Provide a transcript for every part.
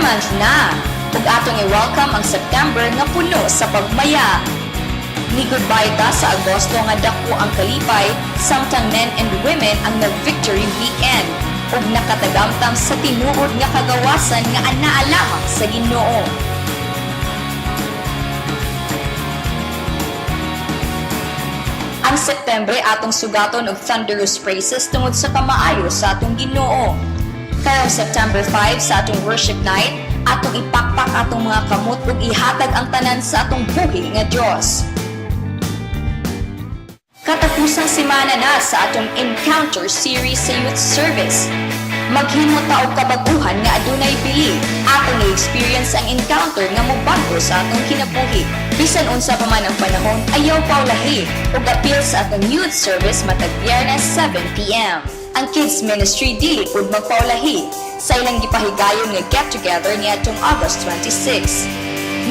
Month na! Ug atong i-welcome ang September nga puno sa pagmaya. Ni-goodbye ta sa Agosto nga dako ang kalipay samtang men and women ang nag-victory weekend ug nakatagamtam sa tinuod nga kagawasan nga anaa lamang sa Ginoo. Ang Septembre atong sugaton og thunderous praises tungod sa kamaayo sa atong Ginoo. Karong September 5 sa atong worship night, atong ipakpak atong mga kamot ug ihatag ang tanan sa atong buhi nga Dios. Katapusang semana na sa atong Encounter series sa youth service. Maghimo ta og kabag-uhan nga adunay bili. Atong i-experience ang encounter nga mobag-o sa atong kinabuhi. Bisan unsa pa man ang panahon, ayaw paulahi ug apil sa atong youth service matag Biyernes 7 p.m. Ang Kids Ministry dili pud magpaulahi sa ilang gipahigayon nga get together niadtong August 26.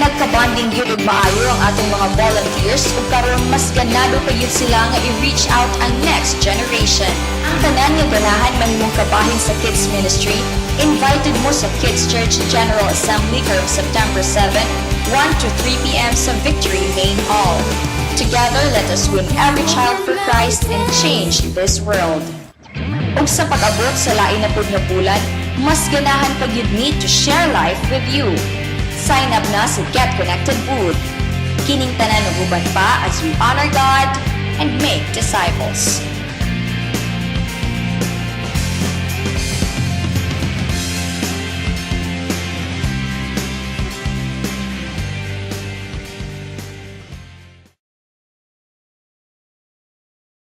Nagka-bonding gyud og maayo ang atong mga volunteers ug karon mas ganado pa gyud sila nga i-reach out ang next generation. Ang tanan nga ganahan mahimong kabahin sa Kids Ministry, invited mo sa Kids Church General Assembly karong September 7, 1 to 3 p.m. sa Victory Main Hall. Together, let us win every child for Christ and change this world. Ug sa pag-abot sa lain na pud nga bulan, mas ganahan pa gyud mi to share life with you. Sign up na sa Get Connected booth. Kining tanan ug uban pa as we honor God and make disciples.